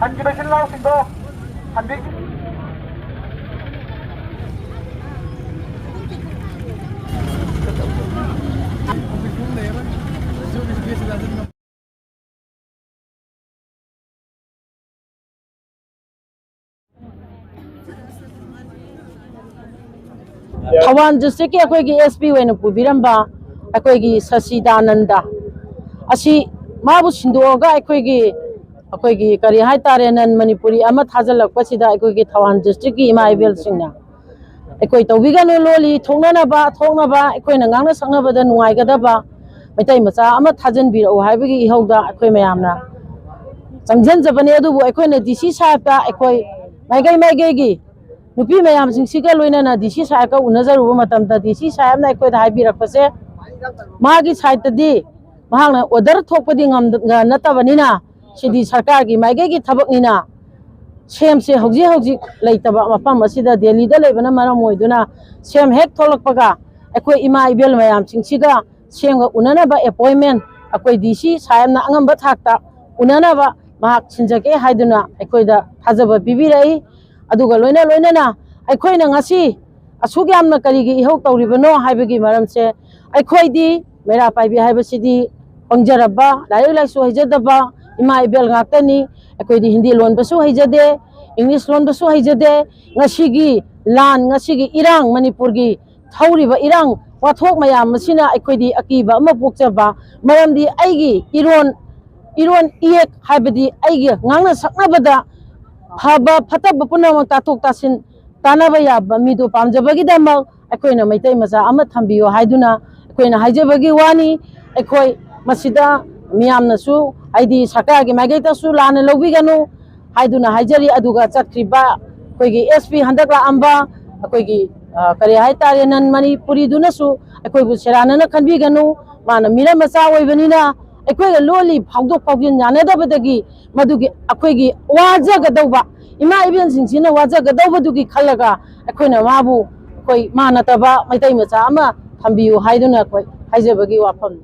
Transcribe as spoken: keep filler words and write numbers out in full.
ꯍꯟꯈꯤꯕ ꯏꯆꯤꯜ ꯏꯅꯥꯎꯁꯤꯡꯗꯣ ꯍꯟꯕꯤ꯫ ꯊꯧꯕꯥꯜ ꯗꯤꯁꯇ꯭ꯔꯤꯛꯀꯤ ꯑꯩꯈꯣꯏꯒꯤ ꯑꯦꯁ ꯄꯤ ꯑꯣꯏꯅ ꯄꯨꯕꯤꯔꯝꯕ ꯑꯩꯈꯣꯏꯒꯤ ꯁꯆꯤꯗꯥꯅꯟꯗ ꯑꯁꯤ, ꯃꯥꯕꯨ ꯁꯤꯟꯗꯣꯛꯑꯒ ꯑꯩꯈꯣꯏꯒꯤ, ꯑꯩꯈꯣꯏꯒꯤ ꯀꯔꯤ ꯍꯥꯏꯇꯥꯔꯦ, ꯅꯟ ꯃꯅꯤꯄꯨꯔꯤ ꯑꯃ ꯊꯥꯖꯤꯜꯂꯛꯄꯁꯤꯗ ꯑꯩꯈꯣꯏꯒꯤ ꯊꯧꯕꯥꯜ ꯗꯤꯁꯇ꯭ꯔꯤꯛꯀꯤ ꯏꯃꯥ ꯏꯕꯦꯜꯁꯤꯡꯅ ꯑꯩꯈꯣꯏ ꯇꯧꯕꯤꯒꯅꯨ, ꯂꯣꯜꯂꯤ ꯊꯣꯛꯅꯅꯕ, ꯊꯣꯛꯅꯕ, ꯑꯩꯈꯣꯏꯅ ꯉꯥꯡꯅ ꯁꯛꯅꯕꯗ ꯅꯨꯡꯉꯥꯏꯒꯗꯕ, ꯃꯩꯇꯩ ꯃꯆꯥ ꯑꯃ ꯊꯥꯖꯤꯟꯕꯤꯔꯛꯎ ꯍꯥꯏꯕꯒꯤ ꯏꯍꯧꯗ ꯑꯩꯈꯣꯏ ꯃꯌꯥꯝꯅ ꯆꯪꯁꯤꯟꯖꯕꯅꯤ꯫ ꯑꯗꯨꯕꯨ ꯑꯩꯈꯣꯏꯅ ꯗꯤ ꯁꯤ ꯁꯥꯍꯦꯕꯇ ꯑꯩꯈꯣꯏ ꯃꯥꯏꯀꯩ ꯃꯥꯏꯀꯩꯒꯤ ꯅꯨꯄꯤ ꯃꯌꯥꯝꯁꯤꯡꯁꯤꯒ ꯂꯣꯏꯅꯅ ꯗꯤ ꯁꯤ ꯁꯥꯍꯦꯕꯀ ꯎꯅꯖꯔꯨꯕ ꯃꯇꯝꯗ, ꯗꯤ ꯁꯤ ꯁꯥꯍꯦꯕꯅ ꯑꯩꯈꯣꯏꯗ ꯍꯥꯏꯕꯤꯔꯛꯄꯁꯦ, ꯃꯥꯒꯤ ꯁꯥꯏꯠꯇꯗꯤ ꯃꯍꯥꯛꯅ ꯑꯣꯔꯗꯔ ꯊꯣꯛꯄꯗꯤ ꯉꯝꯗ-, ꯅꯠꯇꯕꯅꯤꯅ, ꯁꯤꯗꯤ ꯁꯔꯀꯥꯔꯒꯤ ꯃꯥꯏꯀꯩꯒꯤ ꯊꯕꯛꯅꯤꯅ, ꯁꯦꯝꯁꯦ ꯍꯧꯖꯤꯛ ꯍꯧꯖꯤꯛ ꯂꯩꯇꯕ ꯃꯐꯝ ꯑꯁꯤꯗ, ꯗꯦꯜꯂꯤꯗ ꯂꯩꯕꯅ ꯃꯔꯝ ꯑꯣꯏꯗꯨꯅ, ꯁꯦꯝ ꯍꯦꯛ ꯊꯣꯛꯂꯛꯄꯒ ꯑꯩꯈꯣꯏ ꯏꯃꯥ ꯏꯕꯦꯜ ꯃꯌꯥꯝꯁꯤꯡꯁꯤꯒ ꯁꯦꯝꯒ ꯎꯅꯅꯕ ꯑꯦꯄꯣꯏꯟꯃꯦꯟ ꯑꯩꯈꯣꯏ ꯗꯤ ꯁꯤ ꯁꯥꯍꯦꯕꯅ ꯑꯉꯝꯕ ꯊꯥꯛꯇ ꯎꯅꯅꯕ ꯃꯍꯥꯛ ꯁꯤꯟꯖꯒꯦ ꯍꯥꯏꯗꯨꯅ ꯑꯩꯈꯣꯏꯗ ꯊꯥꯖꯕ ꯄꯤꯕꯤꯔꯛꯏ꯫ ꯑꯗꯨꯒ ꯂꯣꯏꯅ ꯂꯣꯏꯅꯅ ꯑꯩꯈꯣꯏꯅ ꯉꯁꯤ ꯑꯁꯨꯛ ꯌꯥꯝꯅ ꯀꯔꯤꯒꯤ ꯏꯍꯧ ꯇꯧꯔꯤꯕꯅꯣ ꯍꯥꯏꯕꯒꯤ ꯃꯔꯝꯁꯦ, ꯑꯩꯈꯣꯏꯗꯤ ꯃꯩꯔꯥ ꯄꯥꯏꯕꯤ ꯍꯥꯏꯕꯁꯤꯗꯤ ꯄꯪꯖꯔꯕ, ꯂꯥꯏꯔꯤꯛ ꯂꯥꯏꯁꯨ ꯍꯩꯖꯗꯕ ꯏꯃꯥ ꯏꯕꯦꯜ ꯉꯥꯛꯇꯅꯤ꯫ ꯑꯩꯈꯣꯏꯗꯤ ꯍꯤꯟꯗꯤ ꯂꯣꯟꯕꯁꯨ ꯍꯩꯖꯗꯦ, ꯏꯪꯂꯤꯁ ꯂꯣꯟꯕꯁꯨ ꯍꯩꯖꯗꯦ꯫ ꯉꯁꯤꯒꯤ ꯂꯥꯟ, ꯉꯁꯤꯒꯤ ꯏꯔꯥꯡ, ꯃꯅꯤꯄꯨꯔꯒꯤ ꯊꯧꯔꯤꯕ ꯏꯔꯥꯡ ꯋꯥꯊꯣꯛ ꯃꯌꯥꯝ ꯑꯁꯤꯅ ꯑꯩꯈꯣꯏꯗꯤ ꯑꯀꯤꯕ ꯑꯃ ꯄꯣꯛꯆꯕ, ꯃꯔꯝꯗꯤ ꯑꯩꯒꯤ ꯏꯔꯣꯟ, ꯏꯔꯣꯟ ꯏꯌꯦꯛ ꯍꯥꯏꯕꯗꯤ ꯑꯩꯒꯤ ꯉꯥꯡꯅ ꯁꯛꯅꯕꯗ ꯐꯕ ꯐꯠꯇꯕ ꯄꯨꯝꯅꯃꯛ ꯇꯥꯊꯣꯛ ꯇꯥꯁꯤꯟ ꯇꯥꯟꯅꯕ ꯌꯥꯕ ꯃꯤꯗꯨ ꯄꯥꯝꯖꯕꯒꯤꯗꯃꯛ ꯑꯩꯈꯣꯏꯅ ꯃꯩꯇꯩ ꯃꯆꯥ ꯑꯃ ꯊꯝꯕꯤꯌꯨ ꯍꯥꯏꯗꯨꯅ ꯑꯩꯈꯣꯏꯅ ꯍꯥꯏꯖꯕꯒꯤ ꯋꯥꯅꯤ꯫ ꯑꯩꯈꯣꯏ ꯃꯁꯤꯗ ꯃꯤꯌꯥꯝꯅꯁꯨ, ꯍꯥꯏꯗꯤ ꯁꯔꯀꯥꯔꯒꯤ ꯃꯥꯏꯀꯩꯗꯁꯨ ꯂꯥꯟꯅ ꯂꯧꯕꯤꯒꯅꯨ ꯍꯥꯏꯗꯨꯅ ꯍꯥꯏꯖꯔꯤ꯫ ꯑꯗꯨꯒ ꯆꯠꯈ꯭ꯔꯤꯕ ꯑꯩꯈꯣꯏꯒꯤ ꯑꯦꯁ ꯄꯤ ꯍꯟꯗꯛ ꯂꯥꯛꯑꯝꯕ ꯑꯩꯈꯣꯏꯒꯤ, ꯑ, ꯀꯔꯤ ꯍꯥꯏꯇꯥꯔꯦ, ꯅꯟ ꯃꯅꯤꯄꯨꯔꯤꯗꯨꯅꯁꯨ ꯑꯩꯈꯣꯏꯕꯨ ꯁꯦꯔꯥꯟꯅꯅ ꯈꯟꯕꯤꯒꯅꯨ꯫ ꯃꯥꯅ ꯃꯤꯔꯝ ꯃꯆꯥ ꯑꯣꯏꯕꯅꯤꯅ ꯑꯩꯈꯣꯏꯒ ꯂꯣꯜꯂꯤ ꯐꯥꯎꯗꯣꯛ ꯐꯥꯎꯖꯤꯟ ꯌꯥꯅꯗꯕꯗꯒꯤ ꯃꯗꯨꯒꯤ ꯑꯩꯈꯣꯏꯒꯤ ꯋꯥꯖꯒꯗꯧꯕ, ꯏꯃꯥ ꯏꯕꯦꯟꯁꯤꯡꯁꯤꯅ ꯋꯥꯖꯒꯗꯧꯕꯗꯨꯒꯤ ꯈꯜꯂꯒ ꯑꯩꯈꯣꯏꯅ ꯃꯥꯕꯨ ꯑꯩꯈꯣꯏ ꯃꯥ ꯅꯠꯇꯕ ꯃꯩꯇꯩ ꯃꯆꯥ ꯑꯃ ꯊꯝꯕꯤꯌꯨ ꯍꯥꯏꯗꯨꯅ ꯑꯩꯈꯣꯏ ꯍꯥꯏꯖꯕꯒꯤ ꯋꯥꯐꯝꯅꯤ꯫